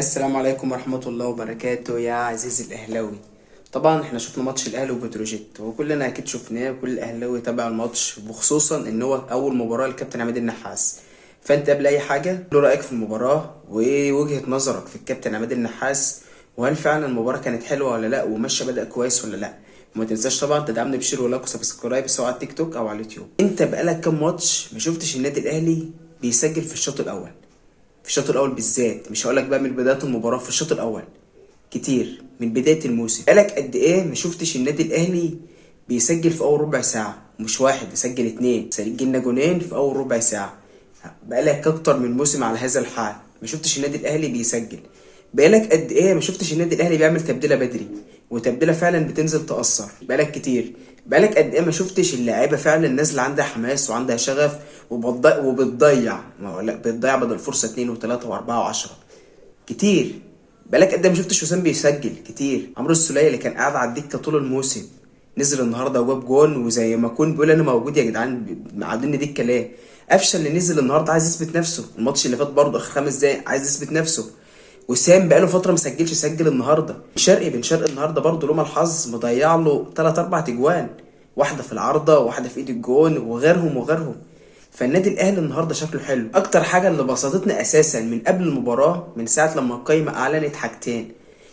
السلام عليكم ورحمة الله وبركاته يا عزيزي الأهلاوي. طبعا احنا شفنا ماتش الأهلي وبتروجيت، وكلنا أكيد شفناه، وكل الأهلاوي تابع الماتش، وخصوصا إن هو أول مباراة للكابتن عماد النحاس. فأنت قبل أي حاجة قول رأيك في المباراة ووجهة نظرك في الكابتن عماد النحاس، وهل فعلا المباراة كانت حلوة ولا لأ، وماشية بدأ كويس ولا لأ. وما تنساش طبعا تدعمني ب share و like و subscribe سواء على التيك توك أو على اليوتيوب. أنت بقالك كام ماتش ما شفتش النادي الأهلي بيسجل في الشوط الأول؟ في الشوط الاول بالذات، مش هقولك بقى من بداية المباراة، في الشوط الاول كتير من بداية الموسم. بقالك قد ايه ما شفتش النادي الاهلي بيسجل في اول ربع ساعة؟ مش واحد، يسجل اتنين، سجلنا جونين في اول ربع ساعة. بقالك اكتر من موسم على هذا الحال ما شفتش النادي الاهلي بيسجل. بقالك قد ايه ما شفتش النادي الاهلي بيعمل تبديله بدري، وتبديله فعلا بتنزل تأثر؟ بقالك كتير. بقالك قد ايه ما شفتش اللعيبة فعلا نازله عندها حماس وعندها شغف وبتضيع، ما هو لا بتضيع بدل فرصة 2 و3 و4 و10 كتير. بقالك قد ايه ما شفتش وسام بيسجل كتير. عمرو السولية اللي كان قاعد على الدكة طول الموسم نزل النهارده وجاب جون، وزي ما كون بيقول انا موجود يا جدعان، قاعدين دكه ليه؟ قفشه اللي نزل النهارده عايز يثبت نفسه، الماتش اللي فات برضه اخر 5 دقايق عايز يثبت نفسه. وسام بقاله فترة ما سجلش، سجل النهارده. بن شرقي النهارده برضه لوما الحظ مضيع له 3 4 اجوان، واحدة في العارضة وواحدة في ايد الجون وغيرهم وغيرهم. فالنادي الاهلي النهارده شكله حلو. اكتر حاجة اللي بسطتنا اساسا من قبل المباراة، من ساعة لما القايمة اعلنت حاجتين: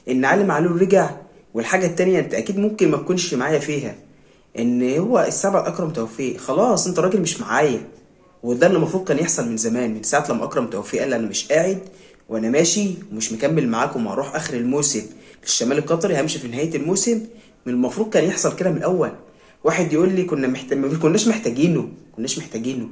ان علي معلول رجع، والحاجة التانية انت اكيد ممكن ما تكونش معايا فيها، ان هو السبع اكرم توفيق. خلاص انت راجل مش معايا، وده اللي المفروض كان يحصل من زمان، من ساعة لما اكرم توفيق قال انا مش قاعد وانا ماشي ومش مكمل معاكم وهروح اخر الموسم للشمال القطري، همشي في نهاية الموسم. من المفروض كان يحصل كده من الاول. واحد يقول لي كنا محتاج، ما كناش محتاجينه، كناش محتاجينه.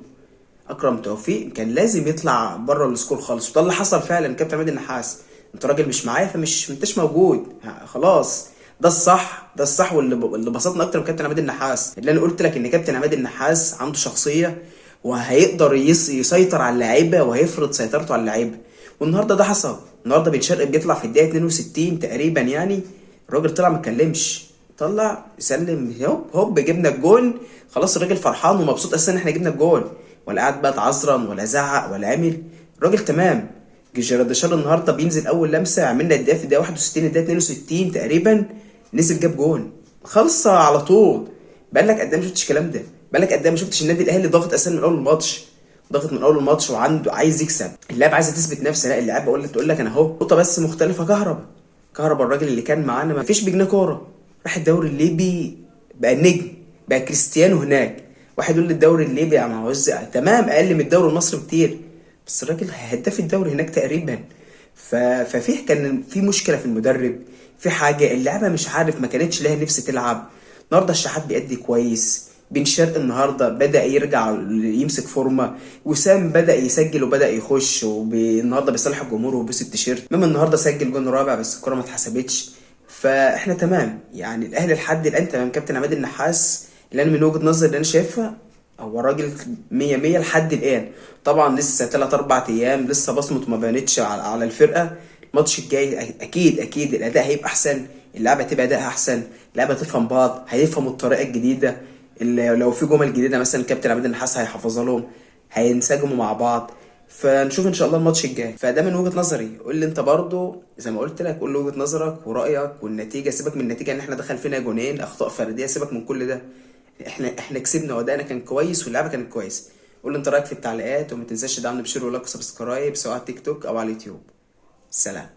اكرم توفيق كان لازم يطلع بره ال squad خالص، وده اللي حصل فعلا. كابتن عماد النحاس انت راجل مش معايا، فمش انتش موجود خلاص. ده الصح، ده الصح. واللي بسطنا اكتر من كابتن عماد النحاس، اللي انا قلت لك ان كابتن عماد النحاس عنده شخصية وهيقدر يسيطر على اللعيبة وهيفرض سيطرته على اللعيبة. والنهارده ده حصل. النهارده بن شرقي بيطلع في الدقيقة 62 تقريبا، يعني الراجل طلع ما اتكلمش، طلع سلم، هوب هوب جبنا الجون. خلاص الراجل فرحان ومبسوط اساسا ان احنا جبنا الجون، ولا قاعد بقى اتعذرن ولا زعق ولا عمل. الراجل تمام. جراديشار النهارده بينزل اول لمسه، عملنا الدقيقة في الدقيقة 61 الدقيقة 62 تقريبا نزل جاب جون، خلصه على طول. بقالك قد ايه ما شفتش الكلام ده؟ بقالك قد ايه ما شفتش النادي الاهلي ضاغط اساسا من اول الماتش؟ ضاغط من اول الماتش وعنده عايز يكسب، اللاعب عايزه تثبت نفسها. لا اللاعب بقول لك تقول لك انا اهو. نقطة بس مختلفة، كهربا الراجل اللي كان معانا ما فيش بجنيه كورة، راح الدوري الليبي بقى نجم، بقى كريستيانو هناك. واحد يقول لي الدوري الليبي يا عم عز تمام اقل من الدوري المصري بكتير، بس الراجل هداف الدوري هناك تقريبا. ففيه كان في مشكلة في المدرب، في حاجة اللعبة مش عارف ما كانتش لها نفس تلعب. النهارده الشحات بيأدي كويس، بن شرقي النهارده بدأ يرجع يمسك فورمه، وسام بدأ يسجل وبدأ يخش، والنهارده بيصالح الجمهور وبيبوس التيشيرت. المهم النهارده سجل جون رابع بس الكره ما اتحسبتش. فاحنا تمام يعني، الاهلي لحد الان تمام. كابتن عماد النحاس اللي انا من وجهة نظري اللي انا شايفها هو راجل 100 100 لحد الان. طبعا لسه 3 4 ايام، لسه بصمته ما بانتش على الفرقة. الماتش الجاي اكيد اكيد الاداء هيبقى احسن، اللعبة هتبقى اداء احسن، اللعبة تفهم بعض، هيفهموا الطريقة الجديدة، اللي لو في جمل جديدة مثلا كابتن عماد النحاس هيحفظها لهم، هينسجموا مع بعض. فنشوف ان شاء الله الماتش الجاي. فده من وجهة نظري. قول لي انت برضو زي ما قلت لك، قول لي وجهة نظرك ورأيك والنتيجة. سيبك من النتيجة ان احنا دخل فينا جونين اخطاء فردية، سيبك من كل ده، احنا كسبنا وادائنا كان كويس واللعبة كانت كويس. قول لي انت رأيك في التعليقات، وما تنساش تدعمنا ب share و like و subscribe سواء على التيك توك او على اليوتيوب. سلام.